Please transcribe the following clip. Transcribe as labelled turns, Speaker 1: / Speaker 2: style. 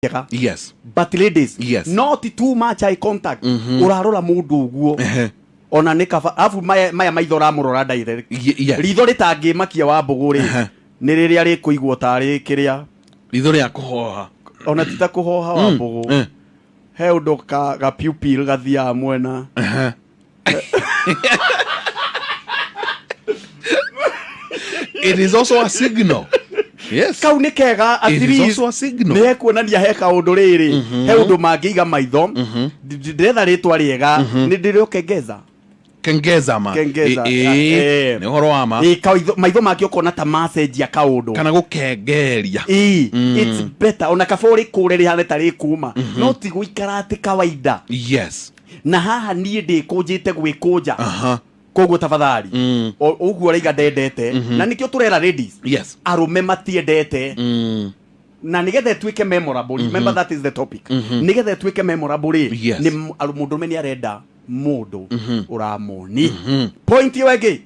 Speaker 1: Njega. But ladies, not too much eye contact. Ũrarora mũndũ ũguo, ona nĩ kaba afu maya maitho ũramũrora direct. Ritho rĩtangĩmakia wa mbũgũ rĩ, nĩ rĩrĩa rĩkũigwo tarĩ kĩrĩa
Speaker 2: Ritho rĩa kũhoha.
Speaker 1: Ona ti ta kũhoha, wa mbũgũ. He ũndũ ga pupil gathiaga mwena.
Speaker 2: It is also a signal, yes.
Speaker 1: Kau nĩ kega at
Speaker 2: It is
Speaker 1: least.
Speaker 2: also a signal.
Speaker 1: Nĩ hekuonania he kaũndũ rĩrĩ, he ũndũ mangĩiga maitho. Ndĩretha rĩtwa rĩega, nĩ ndĩrĩokengeza.
Speaker 2: Kengeza ma.
Speaker 1: Kengeza.
Speaker 2: Nĩ ũhoro wa ma.
Speaker 1: Ĩ, maitho make ũkona ta macenjia kaũndũ.
Speaker 2: Kana gũkengeria.
Speaker 1: Ĩ, it's better ona kaba ũrĩkũre rĩhane ta rĩkuma, no ti gũikara atĩ kawaida. Na haha niĩ ndĩkũnjĩte gwĩkũnja. Koguo tafadhali, ũguo ũraiga ndendete, na nĩkĩo tũrera ladies, arũme matiendete. Na nigetha ĩtuĩke memorable, remember that is the topic, nigetha ĩtuĩke memorable rĩ, nĩ mũndũrũme nĩ arenda mũndũ ũramoni. Point ĩyo ĩngĩ,